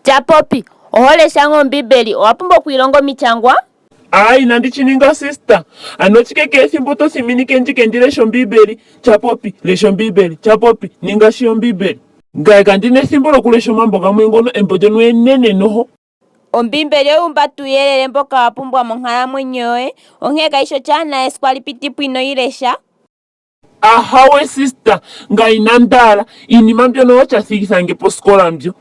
Tyapopi, oho lesha ngaa Ombiimbeli? Owa pumbwa okwiilonga omityangwa? Aa, inandi shi ninga sister. Ano chike kehe ethimbo to thiminike ndjike ndi leshe Ombiimbeli? Tyapopi, lesha Ombiimbeli. Tyapopi, ninga shi Ombiimbeli. Ngaye kandi na ethimbo lyokulesha omambo gamwe ngono, embo ndyono enene noho. Ombiimbeli oya humbata uuyelele mboka wa pumbwa monkalamwenyo yoye, onkee kayi shi oshaanawa esiku tali piti po ino yi lesha. Ahawe sister, ngaye inandi hala iinima mbyono oyo ya thigitha nge posikola mbyo.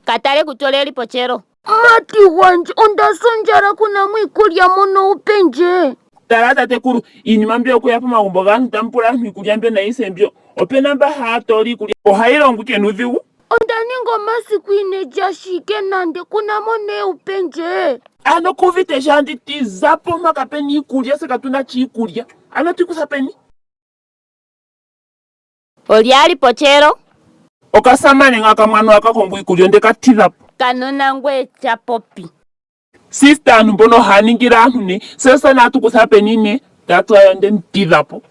Ka tale kutya olye e li pocheelo. Mati gwandje, onda sa ondjala ku na mo iikulya mono wu pe ndje. Tala tatekulu, iinima mbyo yokuya pomagumbo gaantu tamu pula aantu iikulya mbyo nayi se mbyo. Ope na mba haa toola iikulya, ohayi longwa ike nuudhigu. Onda ninga omasiku ine lya shike nande, ku na mo nee wu pe ndje. Ano ku uvite sho andi ti za po mpaka pena iikulya se katu na sha iikulya. Ano to ikutha peni? Olye a li pocheelo? Okasamane nga kamwe anuwa ka kongo iikulya onde ka tidha po. Kanona ngweye Tyapopi. Sister aantu mbono ohaya ningile aantu ne. Se natu kutha peni ne? That's why onde mu tidha po.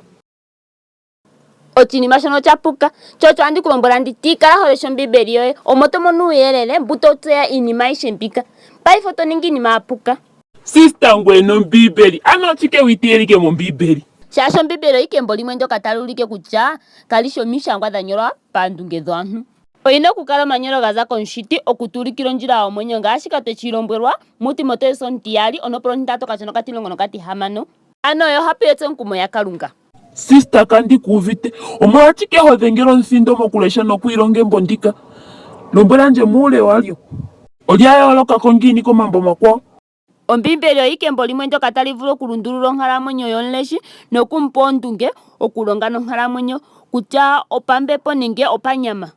Oshinima shono osha puka. Sho osho handi ku lombwela ndi ti, kala ho lesha Ombiimbeli yoye, omo to mono uuyelele mbu to tseya iinima ayihe mbika. Paife oto ningi iinima ya puka. Sister ngweye nOmbiimbeli, ano oshike wi iteelike mOmbiimbeli? Shaashi Ombiimbeli oyi ike embo limwe ndyoka tali ulike kutya kali shi omishangwa dha nyolwa paandunge dhoantu. Oyi na okukala omanyolo ga za kOmushiti oku tu ulikila ondjila yomwenyo ngaashika twe shi lombwelwa muTimoteus omutiyali ontopolwa ontintatu okashona okatimulongo nokatihamano. Ano oyo ohapu yetsomukumo yaKalunga. Sister kandi ku uvite. Omolwashike ho dhengele omuthindo mokulesha nokwiilonga embo ndika? Lombwela ndje muule walyo. Olya yooloka ko ngiini komambo omakwawo? Ombiimbeli oyi ike embo limwe ndyoka tali vulu okulundulula onkalamwenyo yomuleshi noku mu pa oondunge okulonga nonkalamwenyo, kutya opambepo nenge opanyama.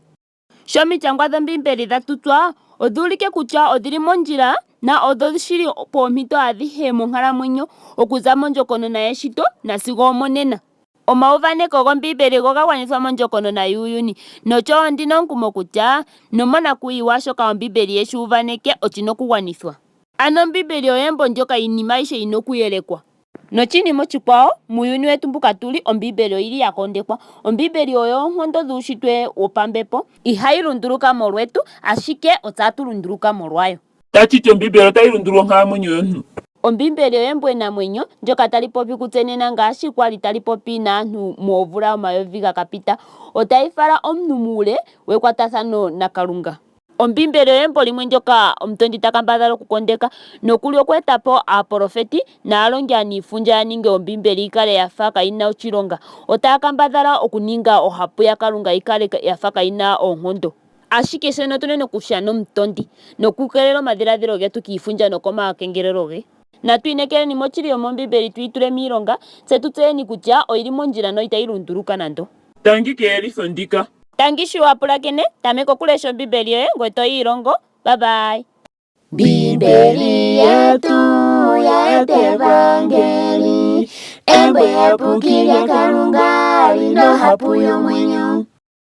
Sho omityangwa dhOmbiimbeli dha tutswa, odhu ulike kutya odhi li mondjila na odhoshili poompito adhihe monkalamwenyo, okuza mondjokonona yeshito nasigo omonena. Omauvaneko gOmbiimbeli oga gwanithwa mondjokonona yuuyuni, nosho wo ondi na omukumo kutya nomonakuyiwa shoka Ombiimbeli ye shi uvaneke oshi na okugwanithwa. Ano Ombiimbeli oyo embo ndyoka iinima ayihe yi na okuyelekwa. Noshinima oshikwawo, muuyuni wetu mbuka tu li, Ombiimbeli oyi li ya kondekwa. Ombiimbeli oyo oonkondo dhuushitwe wopambepo. Ihayi lunduluka molwetu, ashike otse hatu lunduluka molwayo. Tachi ti Ombiimbeli otayi lundulula onkalamwenyo yomuntu. Ombiimbeli oyo embo enamwenyo, ndyoka tali popi kutse nena ngaashi kwa li tali popi naantu moomvula omayovi ga ka pita. Otayi fala omuntu muule wekwatathano naKalunga. Ombiimbeli oyo embo limwe ndyoka omutondi ta kambadhala okukondeka, nokuli okweeta po aapolofeti naalongi aaniifundja ya ninge Ombiimbeli yi kale ya fa kayi na oshilonga. Otaya kambadhala okuninga Ohapu yaKalunga yi kale ya fa kayi na oonkondo. Ashike tse otu na okusha nomutondi nokukeelela omadhiladhilo getu kiifundja nokomakengelelo ge. Natu inekeleni moshili yomOmbiimbeli tu yi tule miilonga, tse tu tseyeni kutya oyi li mondjila noitayi lunduluka nando. Tangi keyelitho ndika. Tangi sho wa pulakene, tameka okulesha Ombiimbeli yoye ngoye to yi ilongo. Bye bye. Mbiimbeli yetu ya Evangeli, embo eyapuki lyaKalunga li nohapu yomwenyo.